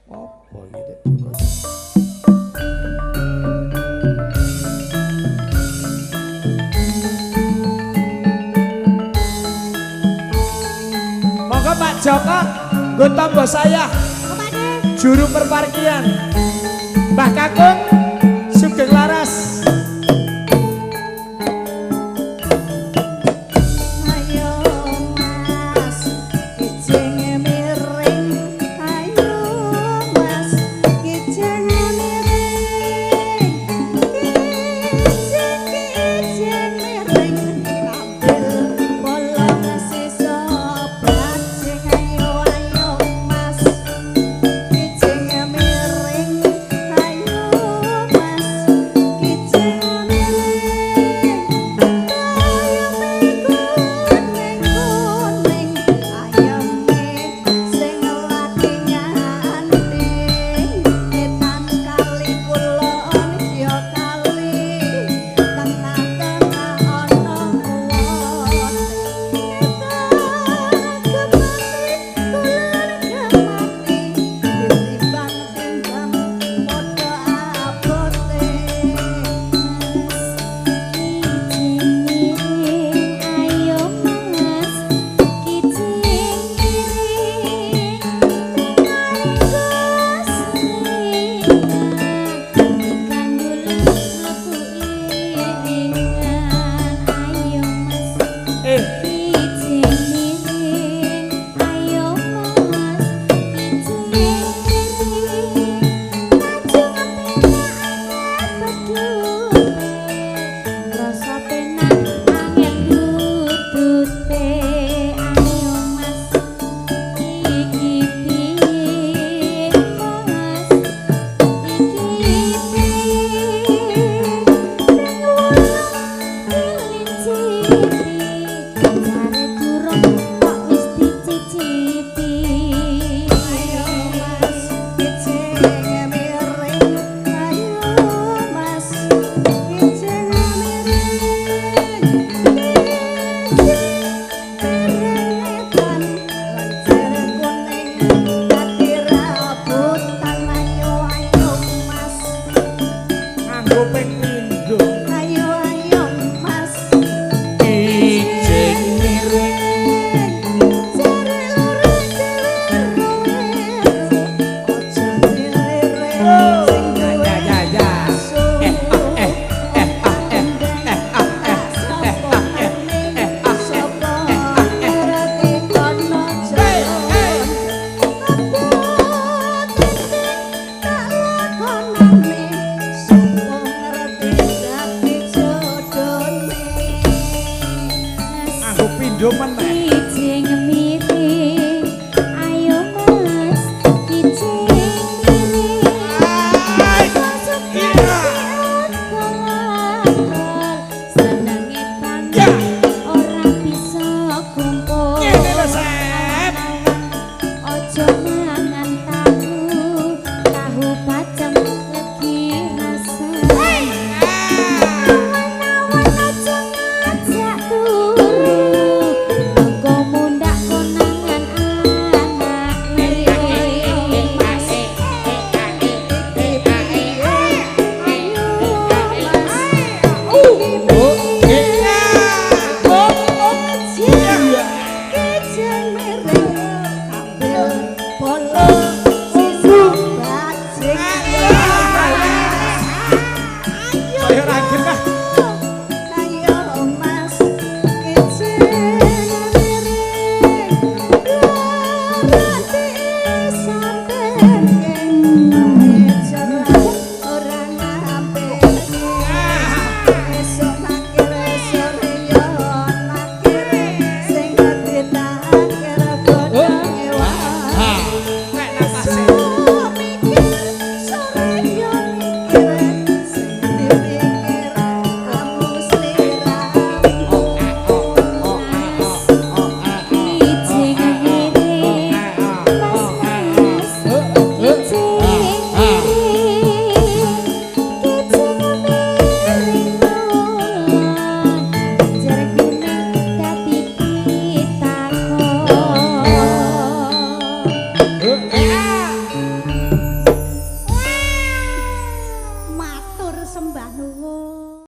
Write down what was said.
Apa iki Dek Joko? Monggo Pak Joko, nggo tamba saya. Juru perparkiran. Mbah Kakung Sugeng Laras. Ayo Mas, kijing miring. Ayo Mas, kijing miring. Kijing kijing miring. Ambil bolong sisa bajing. Ayo ayo Mas, kijing miring. Ayo Mas, kijing miring. Ayame kuning kuning, ayame sing lagi nyanting. Etan kali kulon ya kali, tengah-tengah ana wote. Etan gemati kulon gemati, ditimbang-timbang padha abote. Kijing miring, ayo Mas, kijing miring. Dikandul mlebu iringan. Ayo Mas, Eh, kijing miring, ayo Mas, kijing miring. Tanjung penak pedute, rasa penak angel dudute. Ayo Mas, iki piye Mas, iki piye? Ping wolung dilincipi, jare durung kok wis dicicipi. Ayo Mas, kijing miring. Ayo Mas, kijing miring. Kijing miring edan, lenjer kuning dadi rambutan. Ayo ayo Mas, nganggo ping pindho. Ayo ayo Mas, Kijing miring. Jare loro jare aja dilirik sing Ya duwe ya ya. Eh ah eh eh ah eh eh ah eh eh ah eh eh ah eh Sapa eh ah eh. ngerti kono Hey, hey. jalan tak lakonane, sapa ngerti dadi jodone. Nganggo pindho meneh. Kijing miring, ayo Mas, kijing miring. Iya. Senenge Ya. banget ora bisa kumpul. Ngene lho, Sep. Ojo mangan tahu, tahu bacem legi rasane. Awan-awan ojo ngajak turu, engko mundak Sembah nuwun.